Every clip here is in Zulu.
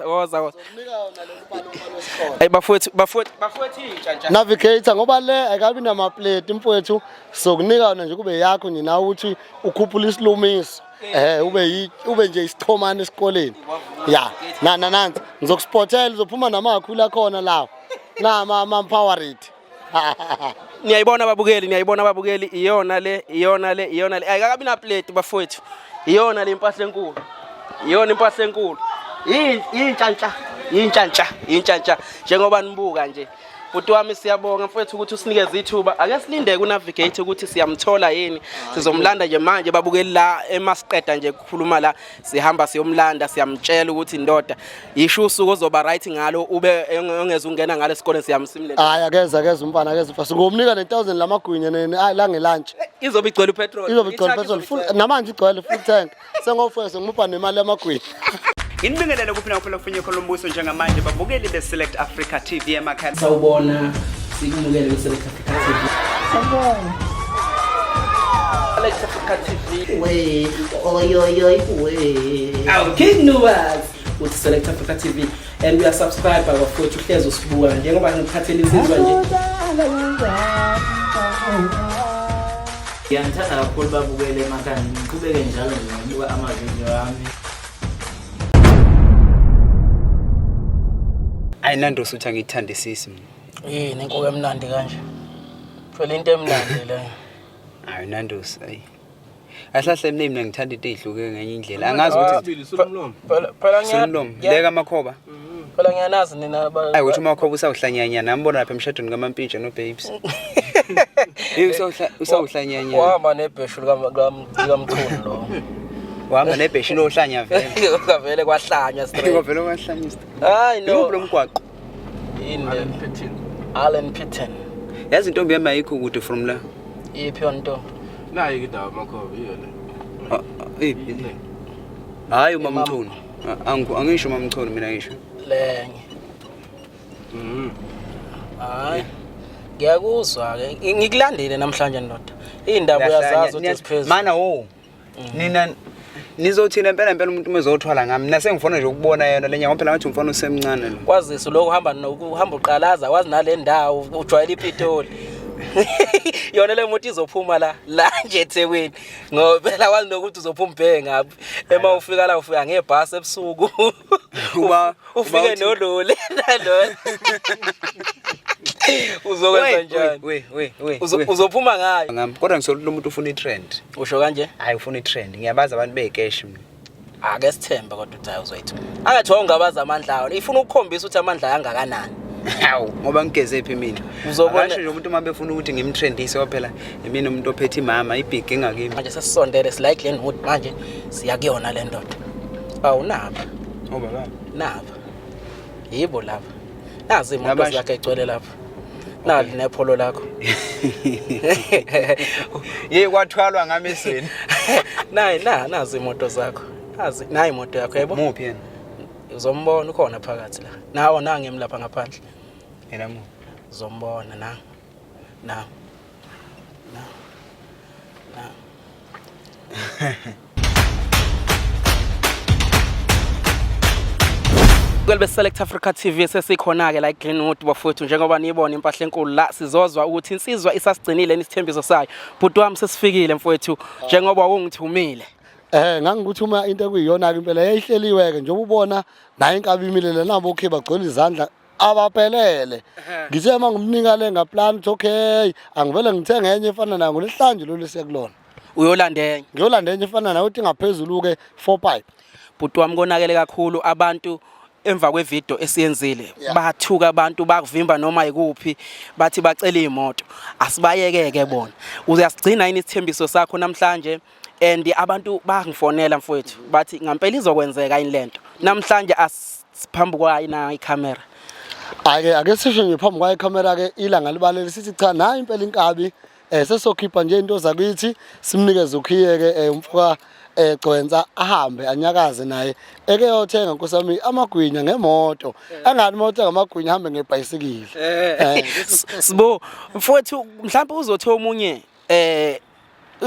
Woza, woza, woza. Hey bafowethu, bafowethu, bafowethu intsha ntsha. Navigator ngoba le ayikabi namaplate mfowethu, sokunika yona nje kube yakho nje nawe ukuthi ukhuphule isilumiso. Ube nje isichomane esikoleni. Ya, na na nansi ngizokuspotela uzophuma namakhulu akhona lawo. Na ama ama power it. Niyayibona babukeli, niyayibona babukeli, iyona le, iyona le, iyona le. Ayikakabi na plate bafowethu. Iyona le impahla enkulu. Iyona impahla enkulu. Intsha ntsha, intsha ntsha, intsha ntsha. Njengoba nibuka nje. Bhuti wami siyabonga mfowethu ukuthi usinikeze ithuba. Ake silinde ku navigate ukuthi siyamthola yini. Sizomlanda nje manje babukeli la emasiqeda nje ukukhuluma la sihamba siyomlanda siyamtshela ukuthi ndoda yisho usuku ozoba right ngalo ube ongeze ungena ngalo esikoleni siyamsimlela. Hayi akeza akeza umfana akeza umfana. Singomnika ne 1000 lamagwinya ne la ngelunch. Izobe igcwele upetrol. Izobe igcwele petrol full namanje igcwele full tank. Sengofesa ngimupha nemali yamagwinya. Nginibingelele kuphi nakuphi lokufunye khona umbuso njengamanje babukeli be-Select Africa TV emakhaya. Sawubona, sikumukele kwi-Select Africa TV. Sawubona. Select Africa TV. We, oy oy oy we. Awu King Nuwas uthi Select Africa TV and we are subscribe bafowethu uhlezi usibuka njengoba ngikhathele insizwa nje. Ngiyanithanda kakhulu babukele emakhaya, ngiqhubeke njalo nje ngokubuka amavidiyo ami. Ayi Nando usuthi angiyithandisisi mina. Yini inkukhu emnandi kanje? Phela into emnandi le. Ayi Nando ayi. Ahlahle mina mina ngithanda into ezihluke ngenye indlela. Angazi ukuthi Phela phela ngiya Sulumlomo leka amakhoba. Phela ngiyanazi nina ba. Ayi ukuthi umakhoba usawuhlanyanya nami bona lapha emshadweni kaMampintsha no babes. Hey usawuhla usawuhlanyanya. Wahamba nebheshu lika lika likamthuni lo. Wahamba nebheshi lohlanya vele. Kwavele kwahlanya straight. Vele kwahlanya straight. Hayi no. Yuphi lo mgwaqo? Yini le? Allen Pitton. Yazi intombi yami ayikho kude from la. Iphi yona ntombi? Nayi indawo amakhoba iyo le. Ah, Iphi? Hayi umamchunu. Angu angisho umamchunu mina ngisho. Lenye. Hayi. Ngiyakuzwa ke. Ngikulandile namhlanje ndoda. Indaba uyazazi ukuthi ziphezulu. Mana wo. Nina nizothina impela impela umuntu umezothwala ngami. Mina sengifuna nje ukubona yena lenyanga phela ngathi umfana usemncane lo. Kwazise lokhu uhamba nokuhamba uqalaza wazi nale ndawo ujwayele iPitoli. Yona le moto izophuma la la nje eThekwini ngoba phela wazi nokuthi uzophuma ubheke ngaphi. Ema ufika la ufika ngebhasi ebusuku. Uba Ufike uba uthi- nololi nalona. Uzokwenza njani? We we we. Uzophuma ngayo. Ngami kodwa ngisola lo muntu ufuna itrend. Usho kanje? Hayi ufuna itrend. Ngiyabazi abantu bekeshi mina. Ake sithembe kodwa ukuthi hayi uzoyithola. Angathi wawungabaza amandla awo. Ifuna ukukhombisa ukuthi amandla angakanani. Hawu ngoba ngigeze phi mina. Uzobona- Akasho nje umuntu uma befuna ukuthi ngimtrendise ngoba phela imina umuntu ophethe imama ibig engakimi. Manje sesisondele sila eGlenwood manje siya kuyona le ndoda. Awu naba, Oh baba. naba. Yibo laba. Nazi imoto Nabasha. zakhe egcwele lapha. Nali nepholo lakho. Yey kwathwalwa ngami esweni. Nayi na nazi imoto zakho. Nazi nayi imoto yakho yebo. Muphi yena? Uzombona ukhona phakathi la. Nawo nangemi lapha ngaphandle. Yena mu. Uzombona na. Na. Na. Na. Kwelbe Select Africa TV sesikhona ke la eGreenwood bafowethu njengoba niyibona impahla enkulu la sizozwa ukuthi insizwa isasigcinile isithembiso sayo. Bhuti wami sesifikile mfowethu njengoba ungithumile. Ngangikuthi uma into ekuyiyona ke impela yayihleliwe ke njengoba ubona naye inkabi imile le nabo okay bagcwele izandla abaphelele. Ngithe uma ngimnika le ngaplan ukuthi okay angivele ngithenge enye efana nayo ngolesihlanje lolu siya kulona. Uyolanda enye. Ngiyolanda enye efana nayo ukuthi ngaphezulu ke 4 pipe. Bhuti wami konakele kakhulu abantu emva kwevideo esiyenzile bathuka abantu bakuvimba noma ikuphi bathi bacela imoto asibayekeke bona uyasigcina yini isithembiso sakho namhlanje and abantu bangifonela mfowethu bathi ngampela izokwenzeka yini lento namhlanje asiphambi kwayo na ikhamera. Ake ake sisho nje phambi kwayo ikhamera ke ilanga libalele sithi cha nayi impela inkabi sesokhipha nje into zakithi simnikeze ukhiye ke umfoka Gcwensa ahambe anyakaze naye eke yothenga nkosi yami amagwinya ngemoto angani uma uthenga amagwinya ahambe ngebhayisikili. Sibo mfowethu mhlawumbe uzothi omunye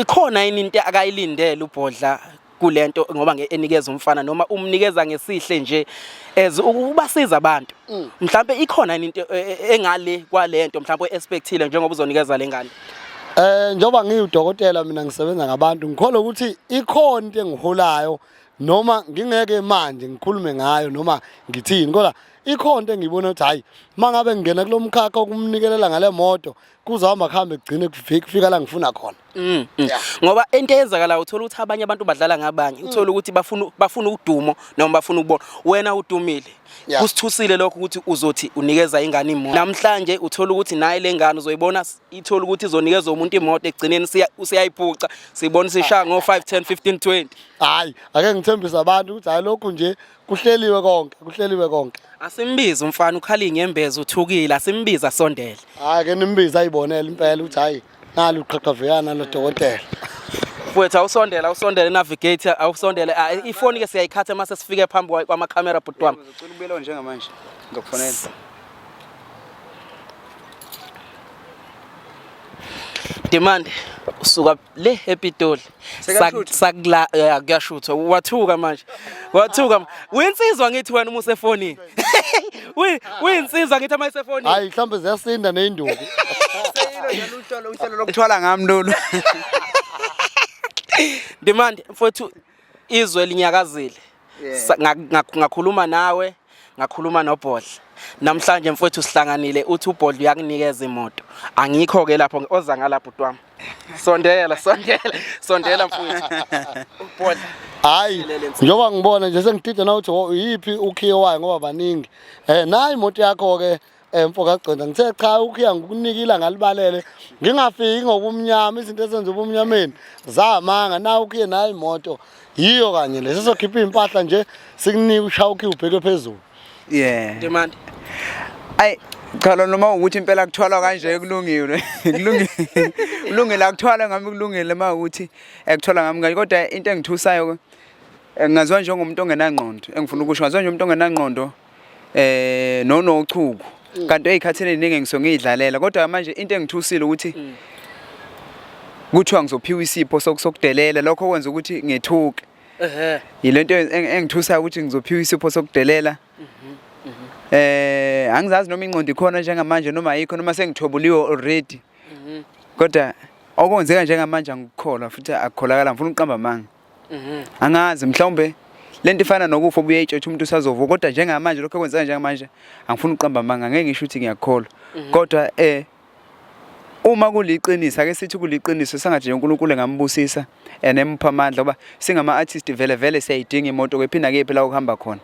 ikhona yini into akayilindele uBhodla Kulento ngoba enikeza umfana noma umnikeza ngesihle nje as ukubasiza abantu. Mhlambe ikhona yini into engale kwalento mhlambe expectile njengoba uzonikeza lengane? Njengoba ngiwudokotela mina ngisebenza ngabantu, ngikholwa ukuthi ikhona into engiholayo noma ngingeke manje ngikhulume ngayo noma ngithini, kodwa ikhona into engiyibona ukuthi hayi, mangabe ngingena kulo mkhakha wokumnikelela ngale moto kuzohamba kuhambe kugcine kufika la ngifuna khona. Ngoba into eyenzakalayo uthola ukuthi abanye abantu badlala ngabanye, uthola ukuthi bafuna udumo noma bafuna ukubona wena udumile. Kusithusile lokho ukuthi uzothi unikeza ingane imoto namhlanje, uthola ukuthi naye le ngane uzoyibona ithola ukuthi izonikeza umuntu imoto, ekugcineni usiyayiphuca, siyibona sishaya ngo-5 10 15 20. Hayi, ake ngithembise abantu ukuthi hayi, lokhu nje kuhleliwe konke, kuhleliwe konke. Asimbize umfana, ukhala inyembezi, uthukile, asimbize asondele. Hayi, ke nimbize ayibonele impela ukuthi hayi, nalo uqhaqhaveyana lo dokotela. Mfowethu, awusondele, awusondele navigator, awusondele. Ah, ifoni ke siyayikhatha mase sifike phambi kwamakhamera bhuti wami. Ngizocela ukubuyela njengamanje, ngizokufonela. Demand usuka le ePitoli. Sekuyashuthwa? Sakula kuyashuthwa. Wathuka manje, wathuka. Uyinsizwa ngithi wena uma usefonini. Uyinsizwa ngithi uma usefonini. Hayi, mhlawumbe ziyasinda ney'nduku. Seyilo nje uhlelo lokuthwala ngami lolu. Demand mfowethu, izwe linyakazile. Ngakhuluma nawe, ngakhuluma noBhodla namhlanje mfowethu, sihlanganile, uthi uBhodla uyakunikeza imoto. Angikho ke lapho, oza ngalapho bhuti wami. Sondela, sondela, sondela mfowethu. UBhodla. Hayi, njengoba ngibona nje sengidida na ukuthi yiphi ukhiye wayo ngoba baningi. Nayi imoto yakho ke, mfo kaGcwensa. Ngithe cha, ukhiya ngikunikile ngalibalele, ngingafiki ngobumnyama, izinto ezenza ubumnyameni zamanga. Na ukhiye, nayi imoto, yiyo kanye le. Sizokhipha iy'mpahla nje, sikunike, ushaya ukhiye ubheke phezulu. Demand. Ayi cha, lo noma ukuthi impela kuthwalwa kanje kulungile. Kulungile. Kulungile akuthwala ngami, kulungile uma ukuthi ekuthwala ngami kanje, kodwa into engithusayo ngaziwa njengomuntu ongenangqondo, engifuna ukusho ngaziwa njengomuntu ongenangqondo nonochuku, kanti ey'khathini ey'ningi ngisuke ngiyidlalela, kodwa manje into engithusile ukuthi kuthiwa ngizophiwa isipho sokudelela. Lokho kwenza ukuthi ngethuke. Yilento engithusayo ukuthi ngizophiwa isipho sokudelela. Angizazi noma ingqondo ikhona njengamanje noma ayikho, noma sengithobuliwe already, kodwa okwenzeka njengamanje angikukholwa futhi akukholakala, ngifuna ukuqamba amanga. Angazi, mhlawumbe lento ifana nokufa obuye itshe umuntu usazovuka, kodwa njengamanje lokho okwenzeka njengamanje angifuni ukuqamba amanga, ngeke ngisho ukuthi ngiyakholwa, kodwa uma kuliqiniso, ake sithi kuliqiniso, sengathi nje uNkulunkulu engambusisa and emupha amandla, ngoba singama-artist vele vele siyayidinga imoto kephi nakephi la ukuhamba khona.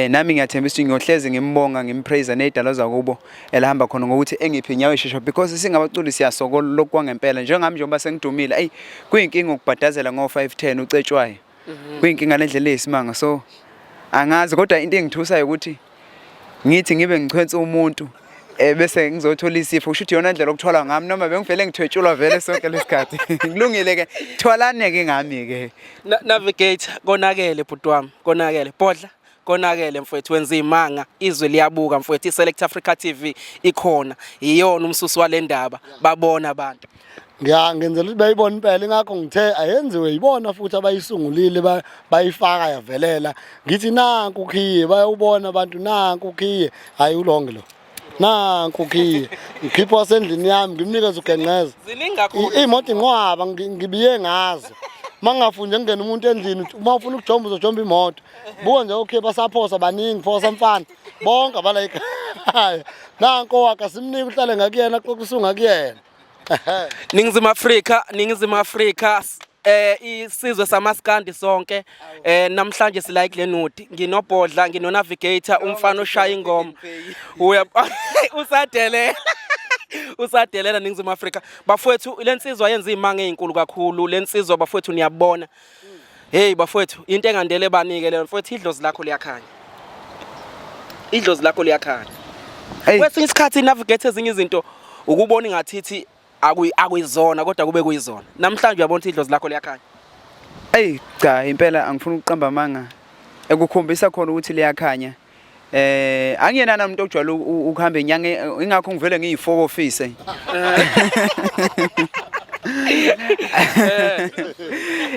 Nami ngiyathembisa ukuthi ngiyohlezi ngimbonga, ngimpraise nezidalo zakubo elahamba khona ngokuthi engiphi inyawo eshesha, because singabaculi siyasokola lokhu kwangempela. Njengami, njengoba sengidumile, ayi, kuyinkinga ukubhadazela ngo-5 10 ucetshwayo, kuyinkinga lendlela eyisimanga. So angazi, kodwa into engithusayo ukuthi ngithi ngibe ngichwensa umuntu bese ngizothola isifo, kusho ukuthi iyona ndlela okuthwala ngami, noma bengivele ngithwetshulwa vele sonke lesikhathi. Kulungile ke, thwalane ke ngami ke. Navigator, konakele bhuti wami, konakele. Bhodla, konakele mfowethu, wenza imanga, izwe liyabuka mfowethu. I-Select Africa TV ikhona, iyona umsusi wale ndaba, babona abantu. Ngenzela ukuthi bayibone impela, ingakho ngithe ayenziwe yibona futhi abayisungulile, bayifaka yavelela. Ngithi nanku ukhiye, bayawubona abantu, nanku ukhiye. Hayi, ulonge lo, nanku ukhiye, ngikhipha wasendlini yami ngimnikeze ugenqeza. Ziningi kakhulu. Iy'moto inqwaba, ngibiye ngazo. Uma ngingafuni nje kungena umuntu endlini, uthi uma ufuna ukujomba uzojomba imoto. Buka nje okhiye basaphosa baningi, phosa mfana, bonke abala ekhaya. Nanko wakhe, simnike uhlale ngakuyena, axoxe ngakuyena. Ningizimu Afrika, Ningizimu Afrika, isizwe samaskandi sonke, namhlanje sila eGlenwood. Nginobhodla, ngino navigator, umfana oshaya ingoma. Uya usadelela. Usadelela Ningizimu Afrika. Bafowethu, lensizwa yenza imanga ezinkulu kakhulu. Lensizwa bafowethu niyabona. Hey bafowethu, into engandele banike leyo mfowethu, idlozi lakho liyakhanya. Idlozi lakho liyakhanya. Hey. Kwesinye isikhathi navigate ezinye izinto ukubona ingathithi akuyizona, kodwa kube kuyizona. Namhlanje uyabona ukuthi idlozi lakho liyakhanya. Ey cha, impela angifuni ukuqamba amanga, ekukhombisa khona ukuthi liyakhanya. Angiyena umuntu ojwayele ukuhamba inyanga, ingakho ngivele ngiyifokofise.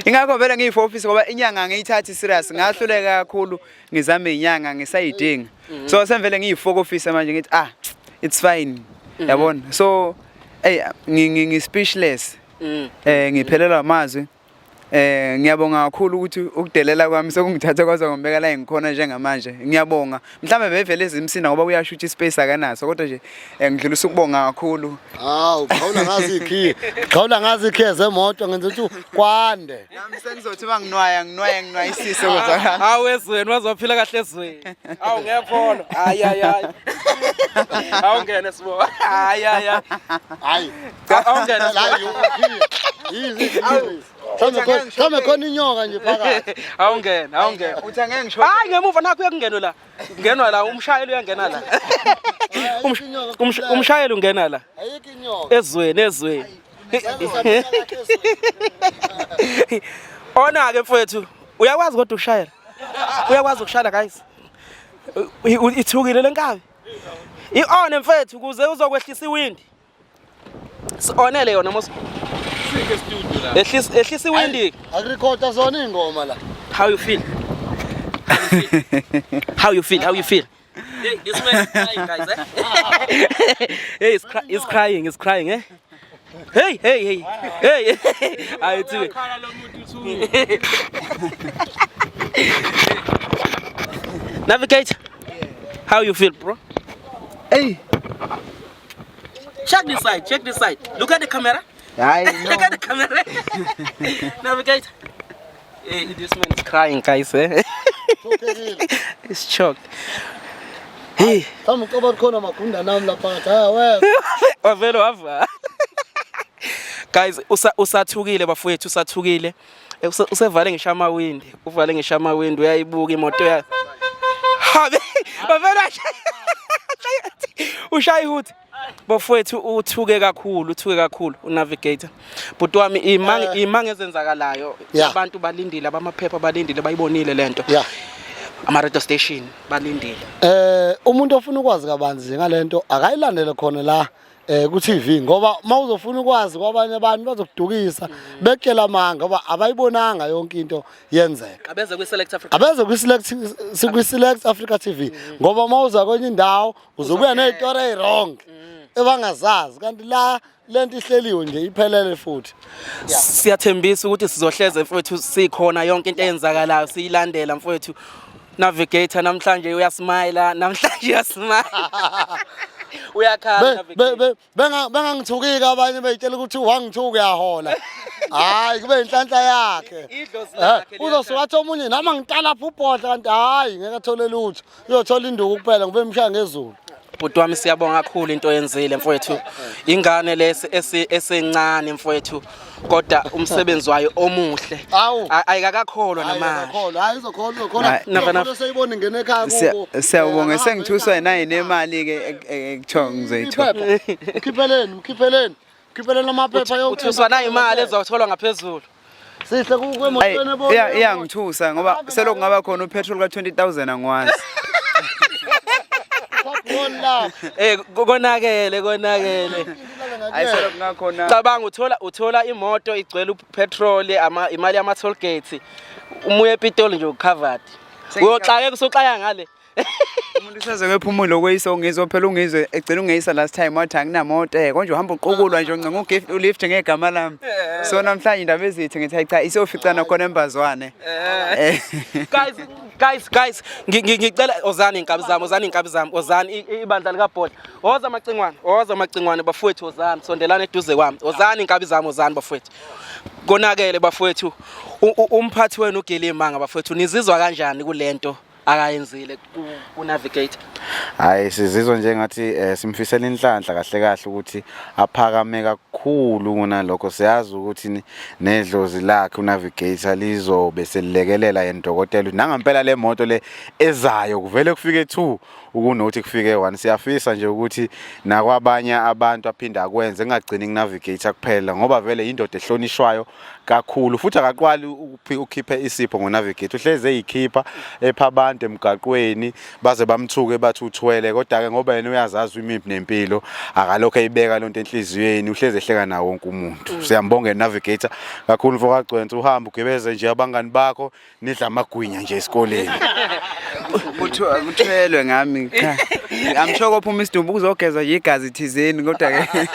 Ingakho vele ngiyi-office ngoba inyanga angiyithathi serious, ngahluleka kakhulu ngizame inyanga ngisayidinga. So semvele ngiyi-office manje ngithi ah it's fine. Yabona? So hey ngi speechless. Ngiphelelwa amazwi. Ngiyabonga kakhulu ukuthi ukudelela kwami sekungithatha kwaze ngombeka la engikhona njengamanje. Ngiyabonga. Mhlawumbe bevele ezimsina ngoba uyasho ukuthi ispace akanaso kodwa nje ngidlulisa ukubonga kakhulu. Hawu, qhawula ngazi ikhiye. Qhawula ngazi ikhiye zemoto ngenza ukuthi kwande. Nami sengizothi manginwaya nginwaya nginwayisise kodwa. Hawu ezweni wazophila kahle ezweni. Hawu ngepholo. Hayi hayi hayi. Awungene sibo. Hayi hayi hayi. Hayi. Awungene La sibo. yikhiye. Yizi. Mhlawumbe khona inyoka nje phakathi. Awungene, awungene. Uthi angeke ngisho. Hayi ngemuva nakho uyakungenwa la. Kungenwa la umshayeli uyangena la. Umshayeli ungena la. Ayikho inyoka. Ezweni ezweni. Ona ke mfowethu, uyakwazi kodwa ukushayela? Uyakwazi ukushayela guys? Ithukile lenkabi. I-on mfethu ukuze uzokwehlisa iwindi. Onele yona mos. Ehlisa ehlisa iwindi. Akurekhoda zona iy'ngoma la. How you feel? How you feel? How you feel? Hey, this man is crying, guys. Eh? Hey, he's crying. He's crying, eh? Hey, hey, hey, hey! I do it. Navigate. How you feel, bro? Hey. Check this side. Check this side. Look at the camera. Hayi Look at the camera. Navigate. Hey, this man is crying, guys. Eh? He's choked. Hey. Mhlawumbe ucoba khona amagunda nami lapha phakathi. Hayi wena. Wavele wava. Guys, usathukile bafowethu, usathukile. Usevale ngisho amawindi, uvale ngisho amawindi uyayibuka imoto yakhe. Habe, bavele ushaya ihuthi. Bafowethu uthuke kakhulu, uthuke kakhulu unavigator. Bhuti wami imanga ezenzakalayo. Abantu balindile, abamaphepha balindile, bayibonile lento. Ama radio station balindile. Umuntu ofuna ukwazi kabanzi ngalento akayilandele khona la ku TV ngoba mawuzofuna ukwazi kwabanye abantu bazokudukisa bekutshela amanga ngoba abayibonanga yonke into yenzeka. Abeze kwi Select Africa. Abeze kwi Select Africa TV ngoba mawuza kwenye indawo uzobuya nezitori eziwrong ebangazazi kanti la lento ihleliwe nje iphelele futhi. Siyathembisa ukuthi sizohleze mfowethu sikhona yonke into eyenzakalayo siyilandela mfowethu. Navigator namhlanje uyasmile, namhlanje uyasmile. Uyakhala Navigator. Bengangithukika abanye beyitshela ukuthi wangithuka uyahola. Hayi kube inhlanhla yakhe. Idlozi lakhe. Uzosuka athi omunye nami ngitala lapha ubhodla kanti hayi ngeke athole lutho. Uyothola induku kuphela ngoba emshaya ngezulu. Bhuti wami siyabonga kakhulu into oyenzile mfowethu. Ingane lesi esencane mfowethu kodwa umsebenzi wayo omuhle. Ayikakakholwa namanje. Hayi izokholwa uzokholwa. Nava seyibona ingene ekhaya kubo. Siyabonga sengithuswa nayi nemali ke ekuthiwa ngizoyithola. Mkhipheleni, mkhipheleni. Mkhipheleni amaphepha yonke. Uthuswa nayi imali ezotholwa ngaphezulu. Sihle kukwemotweni ebona. Iyangithusa ngoba selokhu kungaba khona upetrol ka 20,000 angwazi. Konakele konakele. Hayi selokhu kungakhona. Cabanga uthola imoto igcwele upetrol imali yama toll gates. Umuye ePitoli nje ucovered. Uyoxakeka usuxaya ngale. Umuntu useze kwephumulo okweyisa ungizwe phela ungizwe egcina ungeyisa last time wathi anginamoto konje uhamba uqukulwa nje uncenga ugift ulift ngegama lami. So namhlanje indaba ezithi ngithi hayi cha isoficana khona embazwane. Guys ngicela ozani inkabi zami, ozani inkabi zami, ozani ibandla likaBhodla. Woza amacingwane, woza amacingwane bafowethu, ozani sondelana eduze kwami. Ozani inkabi zami, ozani bafowethu. Konakele bafowethu. Umphathi wenu ugile imanga bafowethu. Nizizwa kanjani kulento akayenzile ku Navigator? Hayi sizizwa njengathi simfisela inhlanhla kahle kahle ukuthi aphakame kakhulu kunalokho. Siyazi ukuthi nedlozi lakhe uNavigator lizobe selilekelela yena dokotela nangempela le moto le ezayo kuvele kufike 2 ukunothi kufike 1. Siyafisa nje ukuthi nakwabanye abantu aphinde akwenze engagcini kuNavigator kuphela ngoba vele indoda ehlonishwayo kakhulu futhi akaqwali ukukhipha isipho ngoNavigator, uhleze eyikhipha epha abantu. abantu emgaqweni baze bamthuke bathi uthwele kodwa ke ngoba yena uyazazi imiphi nempilo akalokho eyibeka lonto enhliziyweni uhleze ehleka nawo wonke umuntu. Siyambonga navigator kakhulu mfoka Gcwensa uhamba ugibeze nje abangani bakho nidla amagwinya nje esikoleni. Kuthiwa kuthwelwe ngami cha. I'm sure kophuma isidumbu kuzogezwa nje igazi thizeni kodwa ke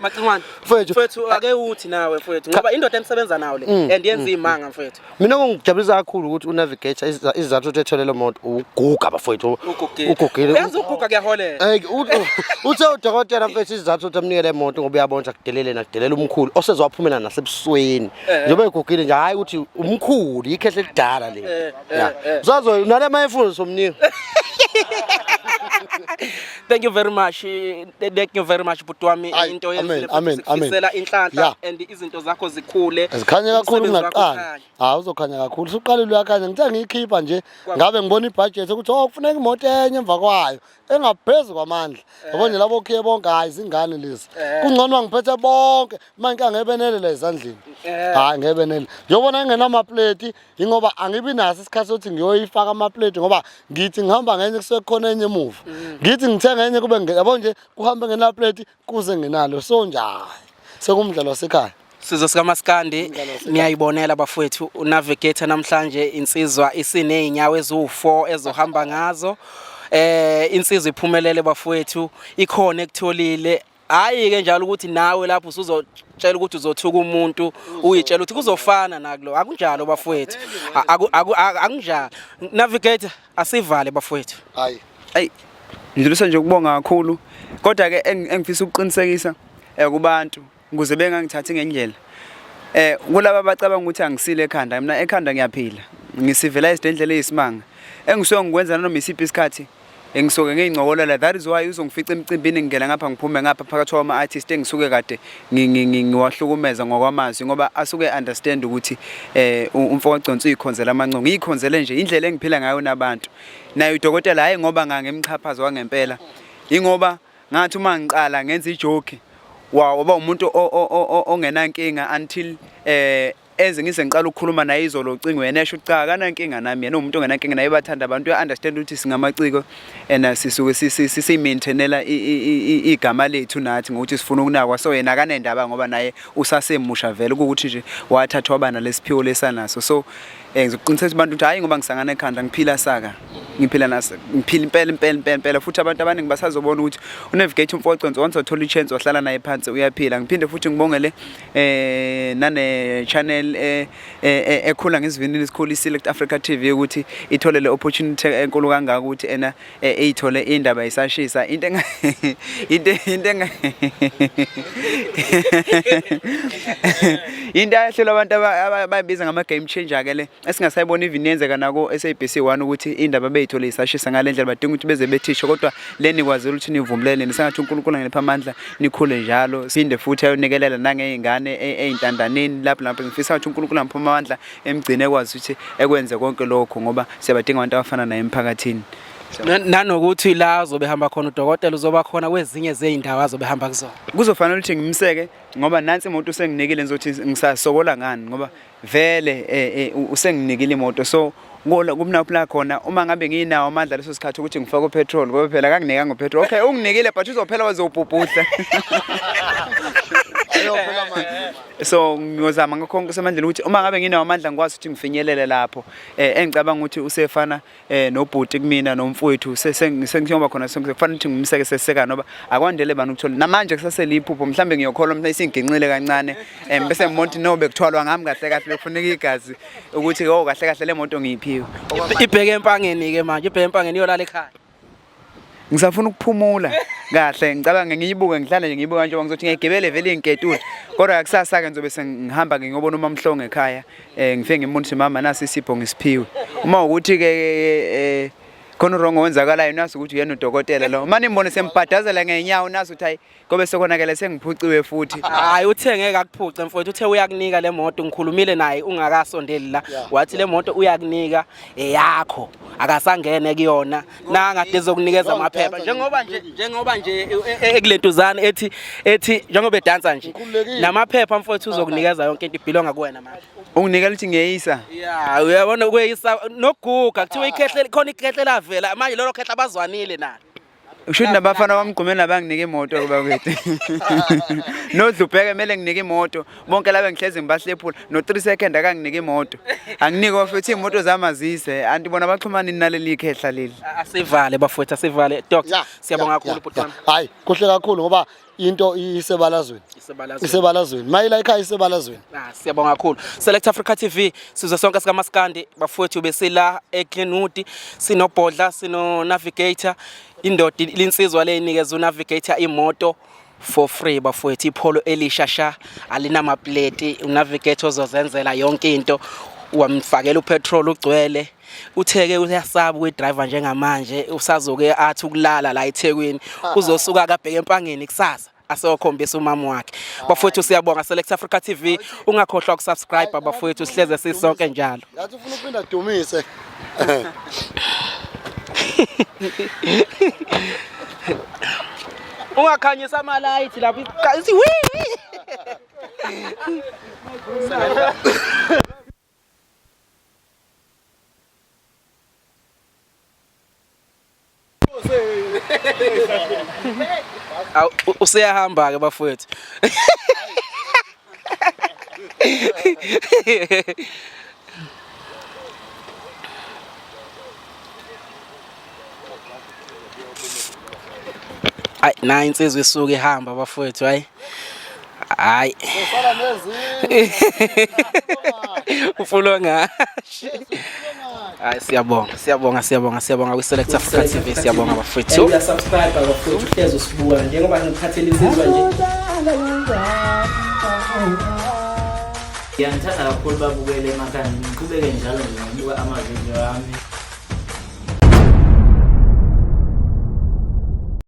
Macingwane. Mfethu. Mfethu ake uthi nawe mfethu ngoba indoda enisebenza nayo le and yenza imanga mfethu. Mina okungijabulisa kakhulu ukuthi unavigator isizathu ukuthi ethole le moto uguga bafowethu. Ugugile. Ugugile. Uyazi uguga kuyaholela. Eh uthe udokotela mfethu isizathu ukuthi amnike le moto ngoba uyabona ukuthi akudelele nakudelela umkhulu osezowaphumela nasebusweni. Njengoba egugile nje hayi ukuthi umkhulu ikhehle elidala le. Ya. Usazo nale mayefuna somnika. Thank you very much. Thank you very much bhuti wami Ayi, into amen, oyenzile futhi amen, amen. sikufisela inhlanhla Yeah. and izinto zakho zikhule. Zikhanye kakhulu Umsebenzi wakho kunaqala. ukhanye. Hayi uzokhanya kakhulu. Usuqalile uyakhanya. Ngithe ngiyikhipha nje ngabe ngibona ibudget ukuthi oh kufuneka imoto enye emva kwayo engaphezu kwamandla. Yabo nje labo khiye bonke hayi izingane lezi. Kungcono ngiphethe bonke manje ngeke benele la ezandleni. Hayi ngeke benele. Njengobona ngingenamapleti ingoba angibi naso isikhathi sokuthi ngiyoyifaka amapleti ngoba ngithi ngihamba ngenye kusuke kukhona enye emuva. Ngithi ngithenga enye kube yabo nje kuhambe ngenapleti kuze ngenalo so njalo. Sekumdlalo wasekhaya. Sizwe sikaMaskandi niyayibonela bafowethu unavigator namhlanje insizwa isinezinyawo eziwu4 ezohamba ngazo. Insizwa iphumelele bafowethu ikhona ekutholile. Hayi ke njalo ukuthi nawe lapho usuzotshela ukuthi uzothuka umuntu uyitshela ukuthi kuzofana nakulo akunjalo bafowethu akunjalo. Navigator asivale bafowethu. Hayi. Ayi ngidlulisa nje ukubonga kakhulu kodwa ke engifisa ukuqinisekisa kubantu ukuze bengangithathi ngendlela kulaba abacabanga ukuthi angisile ekhanda mina ekhanda ngiyaphila ngisivilized endlela eyisimanga engisuke ngikwenza nanoma isiphi isikhathi engisuke ngiyincokolela. That is why uzongifica emcimbini ngingena ngapha ngiphume ngapha phakathi kwama-artist engisuke kade ngiwahlukumeza ngokwamazwi ngoba asuke understand ukuthi umfo kaGconsa uyikhonzela amancongo ngiyikhonzele nje indlela engiphila ngayo nabantu naye udokotela hhayi ngoba ngangimxhaphaza wangempela ingoba ngathi uma ngiqala ngenza ijoke waba umuntu ongenankinga until eze ngize ngiqala ukukhuluma naye izolo ocingweni esho ukuthi cha akanankinga nami yena umuntu ongenankinga naye bathanda abantu uya-understand ukuthi singamaciko and sisuke siyi-maintainela igama lethu nathi ngokuthi sifuna ukunakwa so yena akanendaba ngoba naye usasemusha vele ukuthi nje wathathwa waba nalesiphiwo lesanaso so ngizokuqinisekisa abantu ukuthi hhayi ngoba ngisangana ekhanda ngiphila saka ngiphila nasa ngiphila impela impela impela impela futhi abantu abaningi basazobona ukuthi unavigate umfoconso once wathola i-chance wahlala naye phansi uyaphila. Ngiphinde futhi ngibongele nane channel ekhula ngesivinini esikhulu iSelect Africa TV ukuthi ithole le opportunity enkulu kangaka ukuthi ena eyithole indaba isashisa into into into into ayahlelwa abantu abayibiza ngama game changer ke le esingasayibona even yenzeka nako SABC 1 ukuthi indaba beyithole isashisa ngale ndlela badinga ukuthi beze bethishe kodwa le nikwazile ukuthi nivumlele nisengathi uNkulunkulu angenipha amandla nikhule njalo siphinde futhi ayonikelela nangey'ngane ey'ntandaneni lapho lapho ngifisa ukuthi uNkulunkulu angiphe amandla emgcine ekwazi ukuthi ekwenze konke lokho ngoba siyabadinga abantu abafana naye emphakathini. Nanokuthi la azobe hamba khona udokotela uzoba khona kwezinye zey'ndawo azobe hamba kuzona. Kuzofanele ukuthi ngimseke ngoba nansi imoto usenginikile ngizothi ngisasokola ngani ngoba vele usenginikile imoto so kumnaphi la khona uma ngabe nginawo amandla leso sikhathi ukuthi ngifake upetrol ngoba phela akanginikanga upetrol. Okay unginikile but uzophela wazobhubhudla. So ngiyozama ngakho konke osemandleni ukuthi uma ngabe nginawo amandla ngikwazi ukuthi ngifinyelele lapho engicabanga ukuthi usefana nobhuti kumina nomfowethu sengiyoba khona sonke kufanele ukuthi ngimseke seseka noba akwandele bani ukuthola namanje kusaseliphupho mhlambe ngiyokholwa mhla isinginqile kancane bese ngibona ukuthi no bekuthwalwa ngami kahle kahle bekufuneka igazi ukuthi oh kahle kahle le moto ngiyiphiwe. Ibheke empangeni ke manje ibheke empangeni iyolala ekhaya. Ngisafuna ukuphumula kahle ngicabanga ngiyibuke ngihlale nje ngiyibuka njengoba ngizothi ngiyayigibele vele ingiketule kodwa kusasa ke ngizobe sengihamba ke ngiyobona uMamhlongo ekhaya ngifike ngimbone ukuthi mama nasi isipho ngisiphiwe uma ukuthi ke Khona urongo owenzakalayo nazi ukuthi uyena udokotela lo. Manje ngibone sembhadazela ngenyawo nazi ukuthi hayi kobe sekonakele sengiphuciwe futhi. Hayi, uthe ngeke akuphuce mfowethu, uthe uyakunika le moto. Ngikhulumile naye ungakasondeli la, wathi le moto uyakunika eyakho, akasangene kuyona nangade ezokunikeza amaphepha, njengoba nje ekulentuzana ethi njengoba edansa nje Ngikhululekile. namaphepha mfowethu, uzokunikeza yonke into, ibhilonga kuwena manje. Unginikela ukuthi ngiyeyisa. Ya, uyabona kweyisa noguga kuthiwa ikhehle khona, ikhehle lavela manje, lolo khehle abazwanile nalo. Usho ukuthi nabafana bamgqumeni abanginike imoto kuba kwethu. Nodlubheke kumele nginike imoto. Bonke laba ngihlezi ngibahlephula. No 3 second akanginike imoto. Anginike futhi imoto zamazise. Anti bona baxhumana naleli khehla leli. Asivale bafowethu, asivale doctor. Siyabonga kakhulu bhuti wami. Hayi, kuhle kakhulu ngoba into isebalazweni. Isebalazweni. Isebalazweni mayila ekhaya, isebalazweni. Ah, siyabonga kakhulu. Select Africa TV, sizwe sonke sikaMaskandi bafowethu, besila eGlenwood, sinobhodla, sino navigator, indoda linsizwa le inikeza unavigator imoto for free bafowethu, iPolo elisha sha, alinamapleti, unavigator ozozenzela yonke into, wamfakela upetrol ugcwele. Utheke uyasaba ukuyidriver njengamanje, usazoke athi ukulala la eThekwini, uzosuka akabheke empangeni kusasa aseyokhombisa umama wakhe. Bafowethu, siyabonga. Select Africa TV, ungakhohlwa ukusubscribe bafowethu, sihleze sisonke njalo. Yathi ufuna uphinda dumise. Ungakhanyisa amalayithi lapho ithi wi wi. Awu, useyahamba ke bafowethu. Ayi, nayi insizwa isuke ihamba bafowethu, hayi. Hayi. Sala nezinye. Ufulo ngashi. Hayi, siyabonga, siyabonga, siyabonga, siyabonga kwi Select Africa TV, siyabonga bafowethu. Uya subscribe bafowethu, uhlezi usibuka njengoba ngikuphathele insizwa nje. Ngiyanithanda kakhulu babukele emakhaya, ngiqhubeke njalo nje ngokubuka amavidiyo ami.